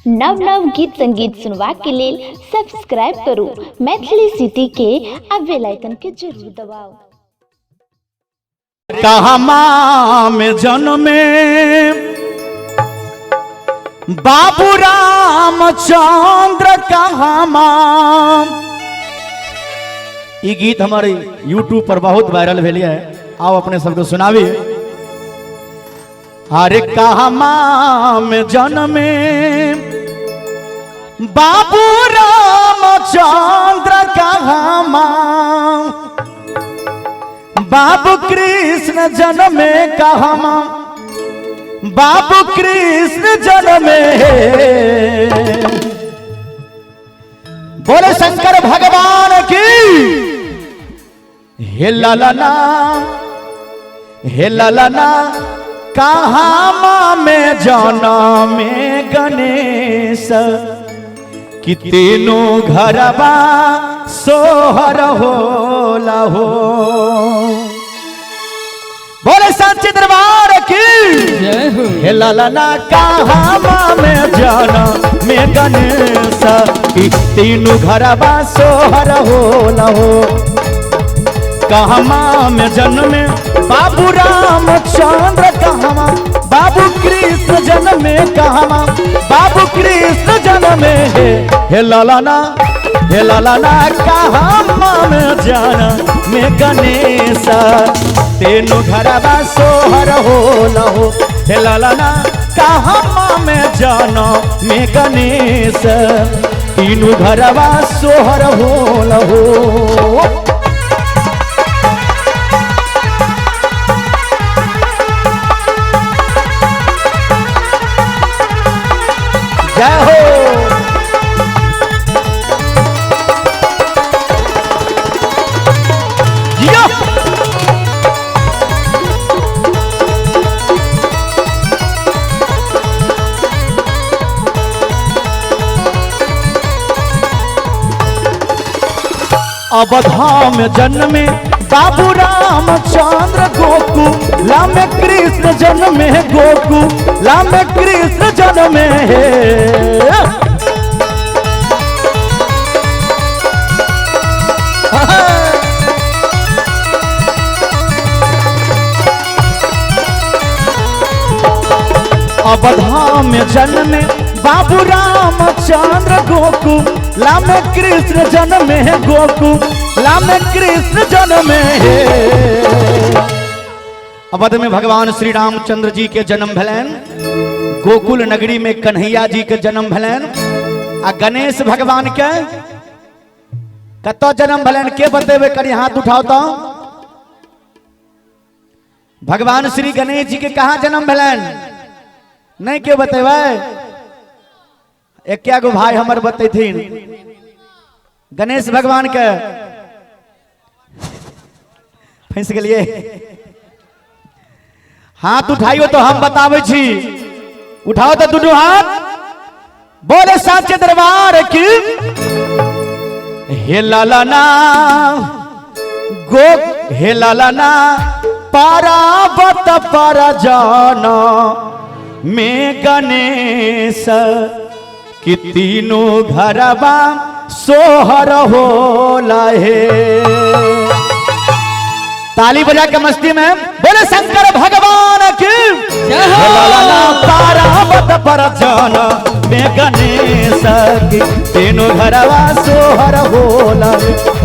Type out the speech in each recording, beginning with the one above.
नव नव गीत संगीत सुनबाक लेल सब्सक्राइब करू मैथिली सिटी के आ बेल आइकन के जरूर दबाउ। कहाँ में जन्मे बाबू रामचंद्र, कहाँ। ई गीत हमारे यूट्यूब पर बहुत वायरल भेल है, आओ अपने सबको सुनावी। अरे कहाँ में जन्मे बाबू रामचंद्र, कहाँ बाबू कृष्ण जन्मे, कहाँ बाबू कृष्ण जन्मे। बोले शंकर भगवान की। हे लाला हे लाला, कहाँ में जन्मे गणेश, कि तीनों घरबा सोहर होला हो। बोले सांचे दरबार की जय हो। हे लाला कहाँ में जन्मे गणेश, कि तीनों घरबा सोहर होला हो। कहाँ में जन्मे बाबू रामचंद्र, कहाँ बाबू कृष्ण जन्मे, कहाँ बाबू कृष्ण जन्मे। हे लाला हे लाला, कहाँ में जन्मे गणेश, तीनों घरबा सोहर होला हो। हे लाला कहाँ में जन्मे गणेश, तीनों घरबा सोहर होला हो। जय हो। जियो। अवधा में जन्मे बाबू रामचंद्र, गोकुल में कृष्ण जन्मे, गोकुल में कृष्ण जन्मे। अवधा में जन्मे बाबू रामचंद्र, गोकुल में कृष्ण जन्मे, गोकुल में कृष्ण जन्मे। अवध में भगवान श्री रामचंद्र जी के जन्म भेलनि, गोकुल नगरी में कन्हैया जी के जन्म भेलनि, आ गणेश भगवान के कतौ जन्म भेलनि के बतेबे करी, हाथ उठाओ तो। भगवान श्री गणेश जी के कहाँ जन्म भेलनि नहीं के बतेबै? एक गो भाई हमर बतेथिन गणेश भगवान के। फंस गेलिए, हाथ उठाइयो तो हम बताबै छी, उठाओ तो दुनू हाथ। बोले साचे दरबार की। हे लाला ना गो, हे लाला ना पारावत पर जाना में गणेश, कि तीनों घरबा सोहर होला हे। ताली बजा के मस्ती में बोले शंकर भगवान की जय हो। पारावत पर जाना में गणेश, कि तीनों घरबा सोहर होला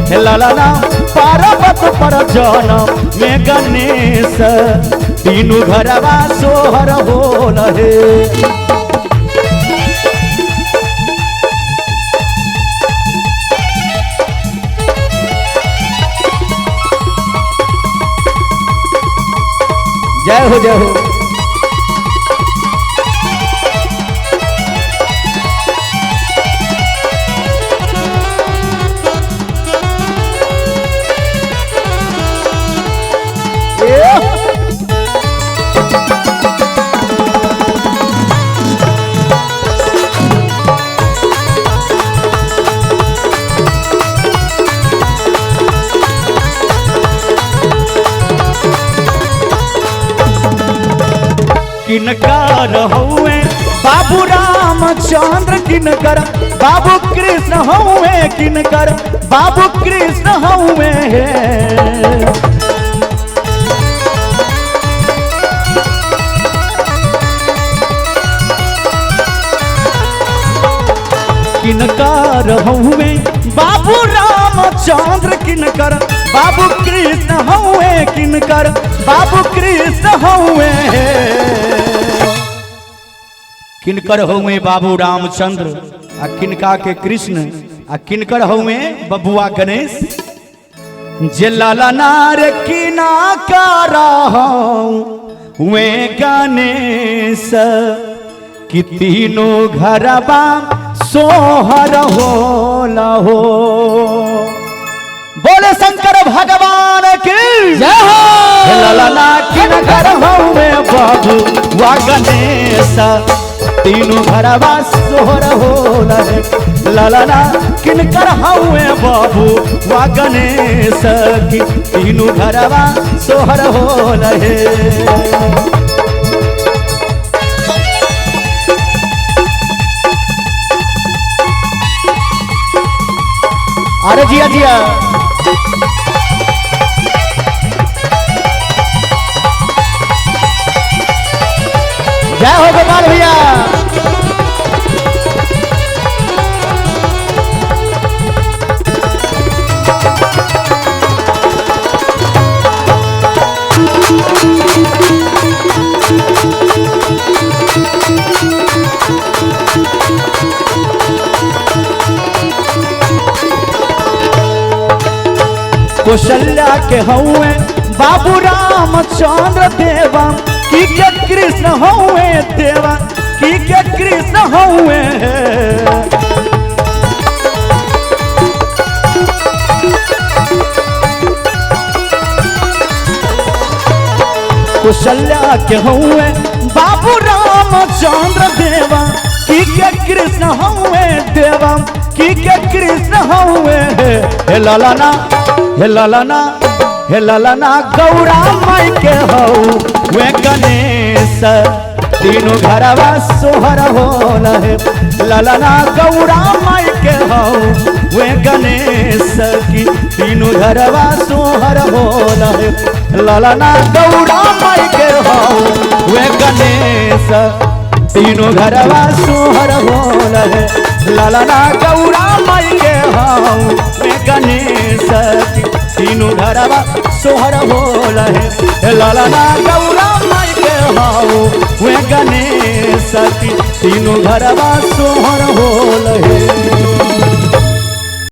हे। लाला पारावत पर जाना में गणेश, तीनों घरबा सोहर होला हे। जय हो जय हो। किनका रहुए बाबू राम रामचंद्र किनकर बाबू कृष्ण हउवे किनकर बाबू कृष्ण हउवे हे। किनकर हउवे बाबू रामचंद्र किनकर बाबू कृष्ण हउवे किनकर बाबू कृष्ण हउवे हे। किनकर हउवे बाबू रामचंद्र आ किनका के कृष्ण आ किनकर हउवे बबुआ गणेश। जे लाला नार किना करा हउवे गणेश कि तीनों घरबा सोहर होला हो। बोले शंकर भगवान की जय हो। ललना किनकर हउवे बाबू वा गणेश तीनों घरबा सोहर होला रे। ललना किनकर हउवे बाबू वा गणेश की तीनों घरबा सोहर होला रे। अरे जिया जिया जय हो गोपाल भैया। कौशल्या के हउवे बाबू रामचंद्र देवा की के कृष्ण हउवे देवा की के कृष्ण हउवे। कौशल्या के हउवे बाबू रामचंद्र देवा की के कृष्ण हउवे देवा की के कृष्ण हउवे। हे ललना हे ललना हे ललना गौरा माई के हउवे गणेश तीनों घरवा सोहर होला हे। ललना गौरा माई के हउवे गणेश की तीनों घरवा सोहर होला हे। ललना गौरा माई के हउवे गणेश तीनों घरवा सोहर होला हे। ललना गौरा माई के हउवे गणेश तीनों घरवा सोहर होला हे। ललना गौरा माई के हउवे गणेश तीनों घरवा सोहर